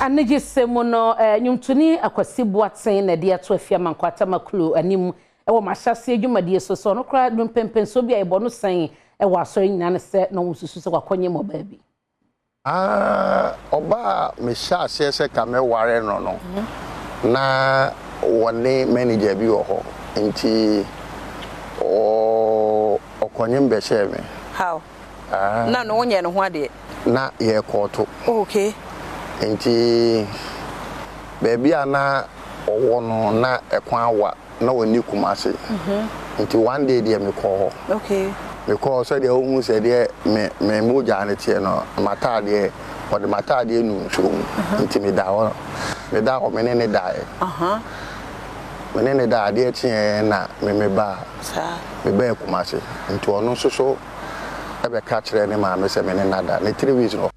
Anigyesɛm mu no, nnwomtoni Akwasi Boateng na ɛde ato Afie Amankwaa Tamaklo anim wɔ m'ahyɛaseɛ dwumadie so sɛ ɔno koraa no mpɛnpɛnsoɔ bi a yɛbɔ no sɛn wɔ asɔre nyinaa ne sɛ na wɔsusu sɛ wakɔnyem ɔbaa bi. Ah, ɔbaa a mehyɛɛ aseɛ sɛ ka mɛware no no, na wɔne manager bi wɔ hɔ, nti ɔkɔnyem bɛhyɛɛ me. How? Ah. Na no wonyɛɛ ne ho adeɛ? Na yɛrekɔɔto. Oh, okay. Nti baabi a na ɔwɔ no, na ɛkwan wa. Na ɔnni Kumasi nti one day deɛ mekɔɔ hɔ. Mekɔɔ hɔ sɛdeɛ wohu sɛ deɛ me me mogya no teɛ no m'ataadeɛ ɔde m'ataadeɛ nuu nsuo mu nti medaa hɔ medaa hɔ me ne no daeɛ. Me ne no daeɛ adeɛ kyeeɛ na me mebaa mebaa Kumasi nti ɔno nso so bɛka kyerɛɛ ne maame sɛ me ne no ada ne 3 weeks no.